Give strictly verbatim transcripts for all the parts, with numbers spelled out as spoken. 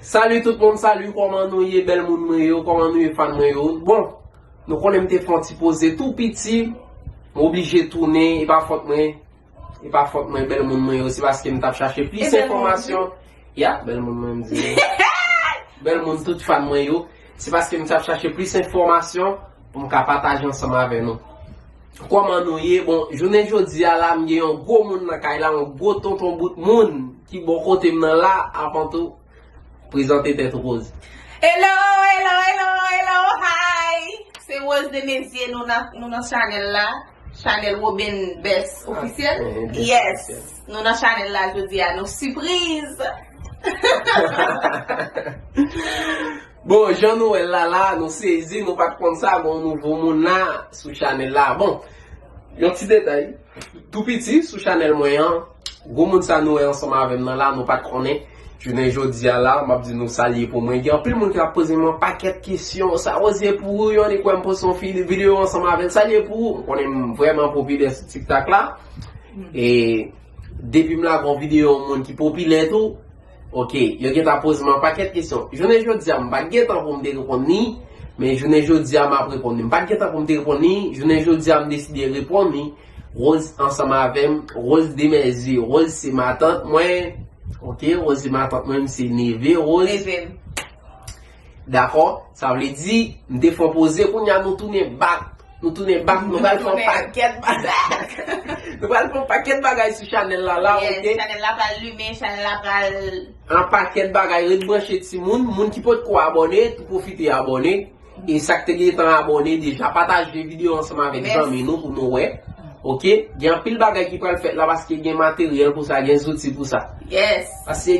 Salut tout moun, salut, kòman nou ye, bèl moun mwen yo, kòman nou ye, fan mwen yo? Bon, nou konnen m te fè yon ti poze tou piti, m oblije tounen, e pa fòt mwen, e pa fòt mwen, bèl moun mwen yo, se paske m t ap chache plis enfòmasyon. Ya, bèl moun mwen, m di. Bèl moun, tout fan mwen yo, se paske m t ap chache plis enfòmasyon pou m ka pataje ansanm avè nou. Kòman nou ye? Bon, jounen jodi a la, m gen yon gwo moun nan kay la, yon gwo tonton bout moun ki bò kote m nan la, avan tou, prezante tèt ou, Rose. Hello, hello, hello, hello, hi! Se Rose Desmaizier, nou nan, nou nan chanèl la, chanèl Robin Best Officiel. Eh, Best Yes! Officiel. Nou nan chanèl la jodi a, nou sipriz! Bon, jan nou wè l la la, nou sezi, nou pa t konn sa, gon nouvo moun la sou chanèl la. Bon, yon ti detay, tou piti sou chanèl mwen an, gwo moun sa nou wè ansanm avè m nan la, nou pa t konnen. Jounen jodi a la, m ap di nou sa l ye pou mwen. Gen anpil moun ki ap poze m yon pakèt kesyon, sa Rose ye pou ou, yo annik wè m poste yon fi-, videyo ansanm avè l, sa l ye pou ou? M konnen m vrèman popilè sou TikTok la. E depi m lage yon videyo yon moun ki popilè tou, ok, yo gentan poze m yon pakèt kesyon. Jounen jodi a, m pa t gentan pou m te reponn li, men jounen jodi a, m ap reponn li. M pa t gentan pou m te reponn li, jounen jodi a, m deside reponn li. Rose ansanm avè m, Rose Desmaizier, Rose se matant mwen, ok, Rose se matant mwen, m se neve Rose. Neve m. Dakò? Sa vle di, m te fè yon poze, kounye a nou tounen back. Nou tounen back, nou pral fè yon pakèt bagay. Nou pral fè yon pakèt bagay sou chanèl la, la, Yes, ok? Chanèl la pral limen, chanèl la pral Yon pakèt bagay, ret branche timoun. Moun ki potko abòne, tou pwofite abòne. E sa k te gentan abòne deja, pataje videyo ansanm avèk Mèsi. Zanmi nou pou nou wè. Ok? Gen anpil bagay ki pral fèt la paske gen materyèl pou sa, gen zouti pou sa. Yes. Paske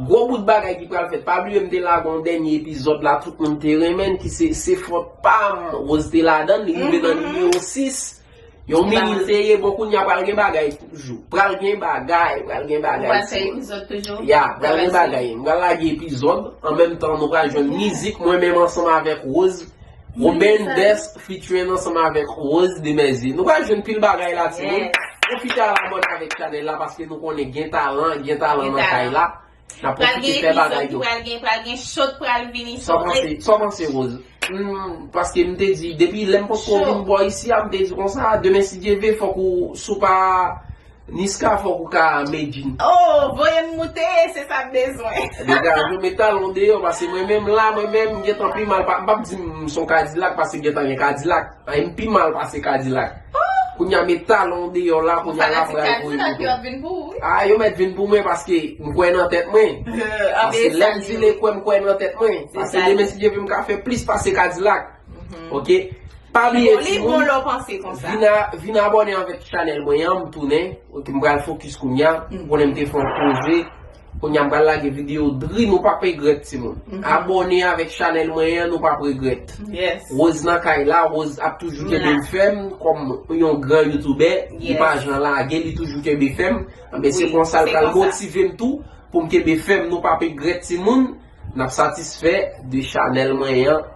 gwo bout bagay ki pral fèt. Pa bliye m te lage yon dènye epizòd la, tout moun te renmen l, ki se, se fòt pa m, Rose te ladan l, li rive nan Mhm. nimewo sis. Yon Li pa mini l te ye, bon, kounye a pral gen bagay toujou. Pral gen bagay, pral gen Ou bagay pral fè tou. Epizòd toujou? Ya, pral gen Pral fè bagay. M pral lage epizòd, an menm tan nou pral jwenn Ok. mizik, mwen menm ansanm avèk Rose. Robin Yes. Best featuring ansanm avèk Rose Desmaizier. Nou pral jwenn pil bagay la, timoun. Yes. Pwofite al abòne avèk chanèl la, paske nou konnen gen talan, gen talan Gen nan talan. kay la. N ap Pral gen pwofite fè bagay epizòd ki yo. pral gen, pral gen show k pral vini, Sa w show panse, sa w panse, Rose? Hmm, paske m te di, depi lè m potko Show. vin bò isi a, m te di konsa, demen si Dye vle, fòk ou, si w pa Niska, fòk ou ka medjin. Oh, voye m moute, se sa m bezwen. Degaje w, met talon deyò, paske mwen menm la, mwen menm, m gentan pi mal, pa, m p ap di m se yon Kadilak, paske gentan gen Kadilak. Ay, m pi mal pase Kadilak. Kounye a met talon deyò la, kounye a la pral voye m moute. Yo ap vin pou ou, wi. Ah, yo mèt vin pou mwen paske m kwè nan tèt mwen. Paske lè m di le kwè, m kwè nan tèt mwen. Paske demen si Dye vle m ka fè plis pase Kadilak. Ok? Pa bliye timoun. Li bon lè w panse konsa. Vin a, vin abòne avèk chanèl mwen an, m tounen. Ok, m pral fokis kounye a. M konnen m te fè yon poze. Kounye a m pral lage videyo dri, nou p ap regrèt, timoun. Abòne avèk chanèl mwen an, nou p ap regrèt. Yes. Rose nan kay la, Rose ap toujou kenbe m fèm kòm yon gran youtubè. Li pa jan lage, li toujou kenbe fèm. Anben, se konsa l pral motive m tou pou m kenbe fèm, nou p ap regrèt, timoun. N ap satisfè de chanèl mwen an.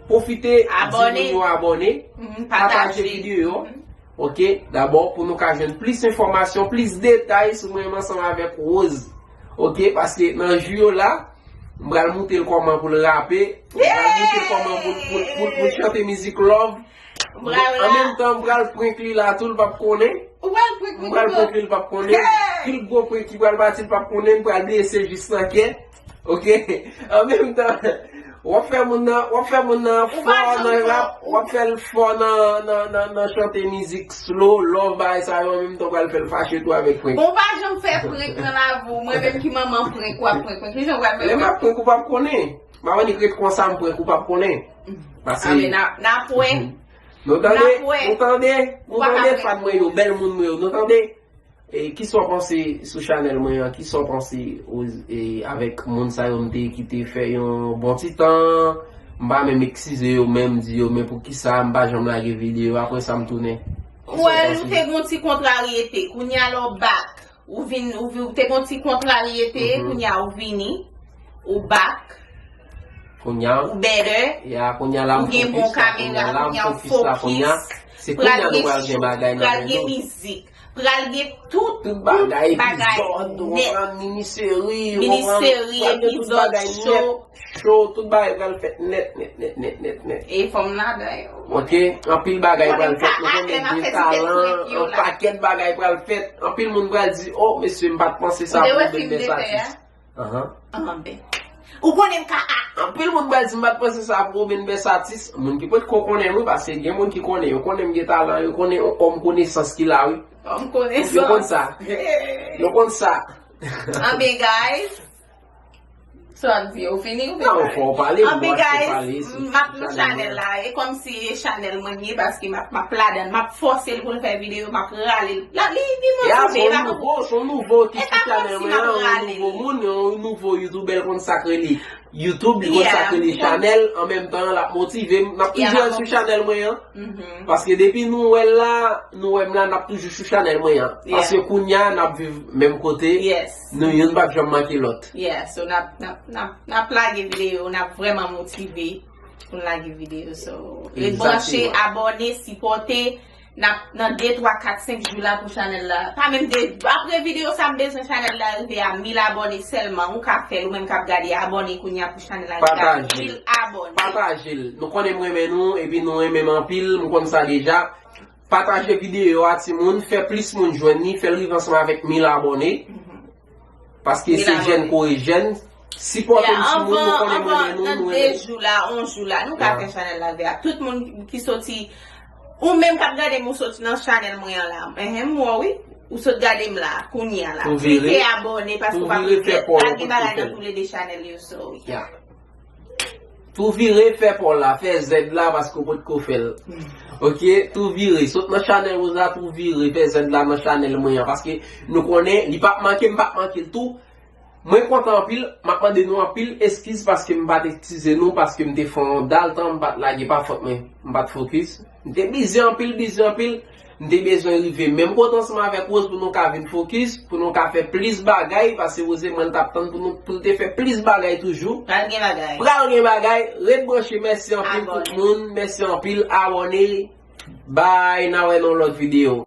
Pwofite di moun yo abòne, pataje videyo. Ok, dabò, pou nou ka jwenn plis enfòmasyon, plis detay sou mwen menm ansanm avèk Rose. Ok, paske nan jou yo la, m pral montre l kòman pou l rape, m pral montre l kòman pou l, pou l, pou l, pou l chante mizik love. An menm tan, m pral prank li la tou, l p ap konnen. M pral prank li, l p ap konnen. Pil gwo prank ki pral pati, l p ap konnen, m pral blese jis nan kè. Ok? An menm tan, w ap fè moun nan, w ap fè moun nan fò nan rap, w ap fè l fò nan, nan, nan, nan chante mizik slow, love, bagay sa yo, an menm tan w pral fè l fache tou avèk prank. Bon, w pa janm fè prank nan lavi w. Mwen menm ki manman prank, w ap prank mwen. Kijan w pral fè prank? Lè m ap prank ou p ap konnen. M ap annik ret konsa, m prank ou p ap konnen. Paske, anben, n ap, n ap wè. Nou tande, nou tande, nou tande, fan mwen yo, bèl moun mwen yo, nou tande? E kisa w panse sou chanèl mwen an? Kisa w panse, e, avèk moun sa yo m te kite fè yon bon ti tan? M pa menm eskize yo menm, di yo, men poukisa m pa janm lage videyo? Apre sa, m tounen. Well, ou te gon ti kontraryete. Kounye a la w back. Ou vin, ou vin, ou te gon ti kontraryete, kounye a ou vini. Ou back. Kounye a, ou better. Ya, kounye a la m fokis, kounye a la m fokis. Ou gen bon kamera, kounye a w fokis. Se kounye a nou pral gen bagay nan men nou. Pral gen mizik. Pral gen tout, tout bagay, epizòd, ou konprann, miniseri, ou konprann, pral gen tout bagay nèt, show, tout bagay pral fèt nèt, nèt, nèt, nèt, nèt, nèt. E fò m ladan yo. Ok, anpil bagay pral fèt, nou konnen gen talan, yon pakèt bagay pral fèt. Anpil moun pral di, oh, mesye, m pa t panse sa pou Roben Bèsatis. Ahan. Anben. Ou konnen m ka a. Anpil moun pral di m pa t panse sa pou Roben Bèsatis. Moun ki potko konnen m, wi, paske gen moun ki konnen. Yo konnen m gen talan, yo konnen yon òm konesans ki la, wi. Òm konesans. Yo konn sa. Yo konn sa. Anben, guys. Sa w ap di, ou fini, ou fini? Non, fò w pale, anben, guys, m ap nan chanèl la. E kòmsi e chanèl mwen li ye, paske m ap, m ap ladan l, m ap fòse l pou l fè videyo, m ap rale l. La, li, li motive, se yon nouvo, se yon nouvo ki sou chanèl mwen an, yon nouvo moun, yon nouvo youtubè, l konn sa k rele YouTube, li konn sa k rele chanèl, an menm tan, l ap motive m. N ap toujou wè l sou chanèl mwen an. Paske depi nou wè l la, nou wè m la, n ap toujou sou chanèl mwen an. Paske kounye a, n ap viv menm kote. Nou youn p ap janm manke lòt. Yeah, so n ap, n ap, n ap, n ap lage videyo, n ap vrèman motive pou n lage videyo. So, ret branche, abòne, sipòte. N ap nan de, twa, kat, senk jou la pou chanèl la. Pa menm de, apre videyo sa, m bezwen chanèl la rive a mil abòne sèlman. Ou ka fè l, ou menm k ap gade, abòne kounye a pou chanèl la rive a mil abòne. Pataje l. Nou konnen m renmen nou, epi nou renmen m anpil, m konn sa deja. Pataje videyo a, timoun, fè plis moun jwenn li, fè l rive ansanm avèk mil abòne. Paske se jèn kore jèn. Sipòte m, timoun, nou konnen m renmen nou, nou renmen nou. Nan de jou la, yon jou la, nou ka fè chanèl la vè a. Tout moun ki soti, ou menm k ap gade m, ou soti nan chanèl mwen an la. Enhen, m wè w, wi. Ou sot gade m la, kounye a la. Klike abòne, paske w pa pou fè. Pral gen bagay nan toulede chanèl yo, so, yeah. Tou vire, fè pa w la, fè zèd la paske w potko fè l. Ok, tou vire, sot nan chanèl Rosa, tou vire, fè zèd la nan chanèl mwen an, paske nou konnen, li p ap manke, m p ap manke l tou. Mwen kontan anpil, m ap mande nou anpil eskiz paske m pa t eskize nou, paske m te fè yon dal tan, m pa t lage, pa fòt mwen, m pa t fokis. M te bizi anpil, bizi anpil. M te bezwen rive menm kote ansanm avèk Rose pou nou ka vin fokis, pou nou ka fè plis bagay, paske Rose mwen t ap tann pou nou, pou l te fè plis bagay toujou. Pral gen bagay. Pral gen bagay. Ret branche, mèsi anpil tout moun, mèsi anpil, abòne. Bye, n a wè nan lòt videyo.